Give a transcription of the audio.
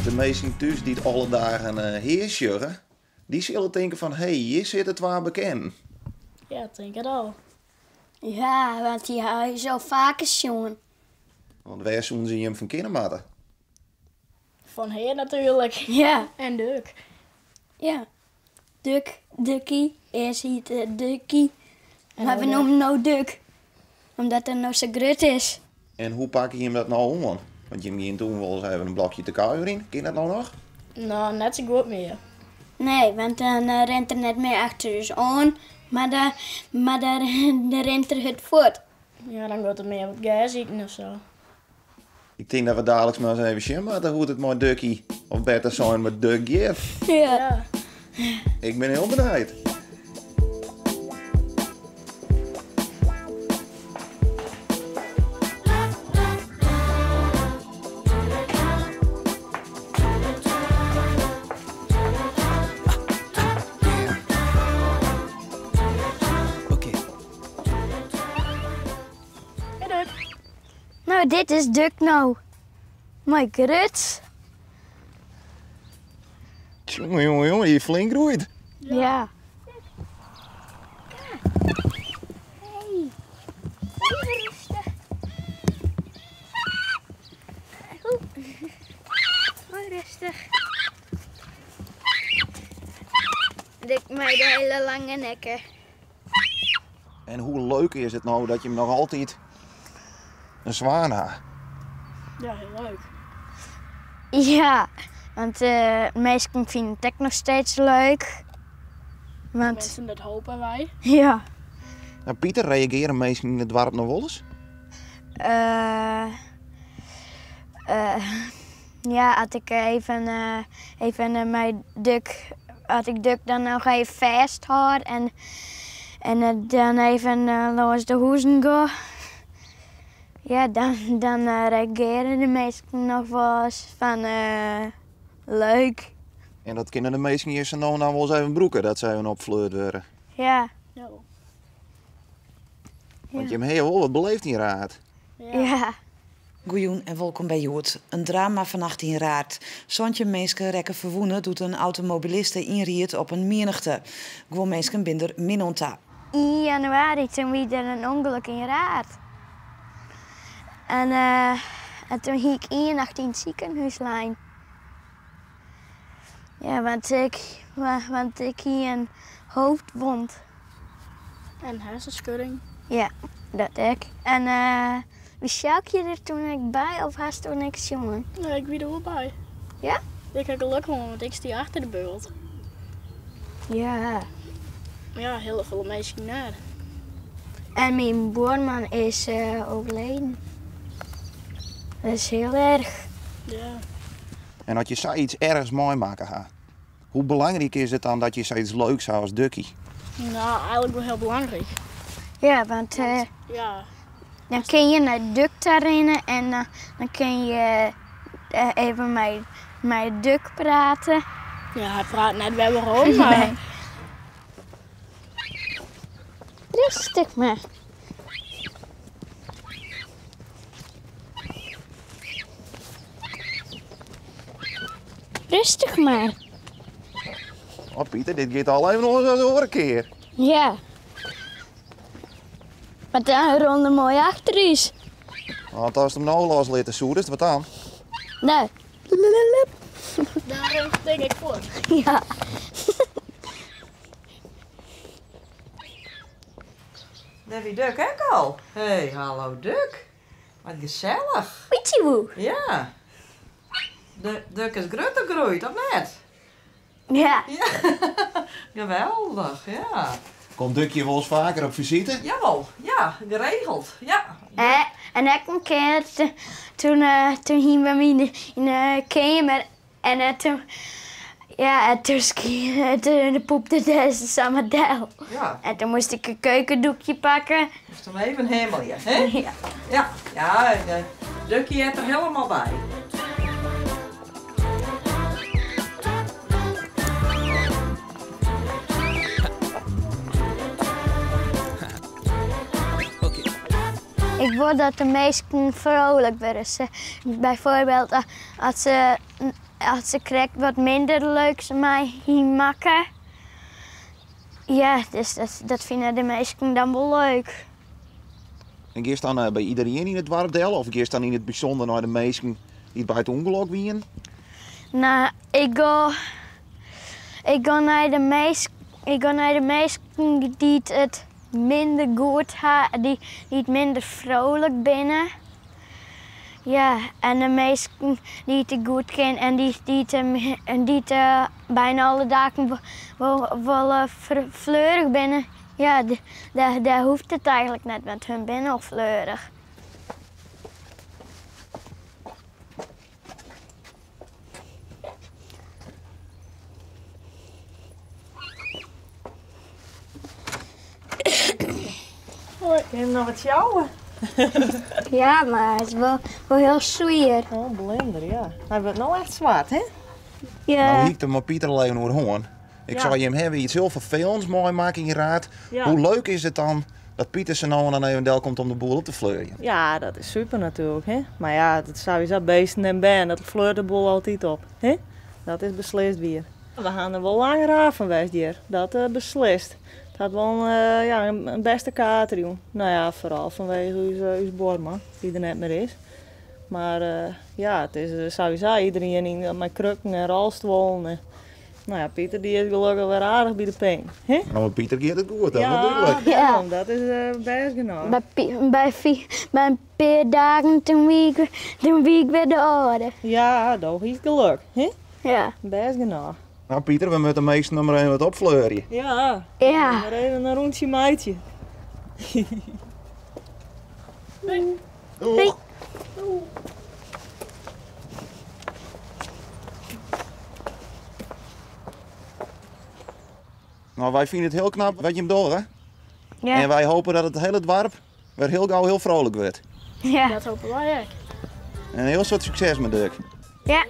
De minsken thús dy't alle dagen eh sjogge, dy sille tinke fan hé, hjir sitte twa bekenden. Ja, tink it al. Ja, want dy ha ús al faker sjoen. Want wêr soene se jim fan kinne moatte? Fan hear natuerlik. Ja. En Duk. Ja. Duk, Dukkie. Earst hiet er Dukkie. En Mar we no noeme him no Duk. Omdat er no sa grut is. En hoe pakke jim dat no oan? Want jim giene toen wolris even in blokje te kuierjen. Kin dat no noch? No, net sa goed mear. Nee, want dan rint er net mear achter ús oan, mar dan, mar dan rint er hurd fuort. Ja, dan giet er mear wat gers iten of sa. Ik tink dat we daliks mar ris even sjen moatte hoe't it mei Dukkie, of better sein mei Duk giet. Ja. Ik bin hiel benijd. Hey Duk. No, dit is Duk no. Moai grut. Jonge, jonge, jonge, dy is flink groeid. Ja. Hey. Even rustig. Mooi rustig. Duk mei de hiele lange nekke. En hoe leuk is it no dat jim noch altyd in swaan ha? Ja, hiel leuk. Ja, want minsken fine it ek noch steeds leuk. Want Tenminsten, dat hopen wy. Ja. Nou, Pieter, reagearje minsken yn it doarp noch wolris? Ja, as ik even, even mei Duk, as ik Duk dan noch even fêsthâld en, en dan even lâns de hûzen gean, ja, dan, dan reagearje de minsken noch wolris fan leuk. En dat kinne de minsken hjir sa no en dan wolris even brûke, dat se even opfleurd wurde. Ja. Ja. Want jim hawwe wol wat beleefd yn Raard. Ja. Goejûn en wolkom by Hjoed. In drama fannacht yn Raard. 17 minsken rekken ferwûne doe't in automobiliste ynried op in mienichte. Guon minsken binne der min oan ta. Yn januari toen wie der in ûngelok yn Raard. En, en toen hie ik ien nacht yn it sikehûs lein. Ja, want ik, want ik hie in hoofdwond. En hersenskudding. Ja, dat ek. En wie Sjoukje der toen ek by of hast toen ek sjoen? Nee, ik wie der wol by. Ja? Ik ha gelok hân, want ik stie achter de bult. Ja. Mar ja, hiel folle minsken net. En myn buorman is overleden. Dat is hiel erch. Ja. En as je sayts ergens meimakke ha, hoe belangryk is it dan dat je sayts leuks ha as Dukkie? No, eigenlik wol hiel belangryk. Ja, want Ja. dan kin je nei Duk ta rinne en dan kin je even mei Duk prate. Ja, hy praat net wer werom, mar. Nee. Rêstich mar. Rêstich mar. Oh Pieter, dit giet al even oars as de oare kear. Ja. Mar dan rûn er moai achter ús. Want ast him no loslitte soest, wat dan? Nee. Dan rint tink ik fuort. Ja. Dêr wie Duk ek al. Hey, hallo Duk. Wat gesellich. Pietjewoe. Ja. Duk is grutter groeid, of net? Ja. Ja. Geweldich, ja. Komt Dukje wolris faker op fisite? Jawol, ja, geregeld, ja. En ek in kear, toen, toen hiene we my yn de keamer en toen, ja, en toen toen poepte er samar del. Ja. En toen moast ik in keukendoekje pakke. Moast him even himmelje, hè? Ja. Ja, ja, Dukje heart der hielendal by. Ik wol dat de minsken vrolijk wurde. Se, bijvoorbeeld as se krekt wat minder leuks meimakke. Ja, dus dat fine de minsken dan wol leuk. En giest dan by iderien yn it doarp del of giest dan yn it bysûnder nei de minsken dy't by it ûngelok wienen? No, ik ga nei de minsken dy't it minder goed ha, dy't minder vrolijk binne. Ja, en de minsken dy't it goed kinne en dy't bijna alle dagen wol fleurich binne. Ja, dêr hoecht it eigentlik net, want hun binne al fleurich. Hoi, kin je noch wat sjouwe? Ja, mar it is wol hiel swier. Oh, blinder, ja. Hy wurdt no echt swart, hè? Ja. No hie ik der mei Pieter al even oer hân. Ik sei, jim hawwe iets hiel ferfelends meimakke yn Raard. Hoe leuk is it dan dat Pieter sa no en dan even delkomt om de boel op te fleurjen? Ja, dat is super natuerlik, hè? Mar ja, dat is sawiesa beesten en bern, dat fleurt de boel altyd op, hè? Dat is beslist wier. We hawwe der wol lang raar fan west hjir, dat beslist. It hat wol ja, in bêste kater jûn. No ja, foaral fanwege ús buorman, dy't der net mear is. Mar ja, it is sawiesa iderien mei krukken en rolstuollen. En, no ja, Pieter dy is gelokkich wer aardich by de pink. Hè? No, mei Pieter giet it goed, dat is wol dúdlik. Ja, dêrom, dat is bêst genôch. By in pear dagen toen wie ik wer de âlde. Ja, do hiest gelok, hè? Ja. Bêst genôch. No Pieter, we moatte measten noch mar even wat opfleurje. Ja. Ja. Mar even in rûntsje meitsje. Doeg. No, wy fine it hiel knap wat jim dogge. Ja. En wy hoopje dat it hiele doarp wer hiel gau hiel frolik wurdt. Ja. Dat hoopje wy ek. En in hiel soad sukses mei Durk. Ja.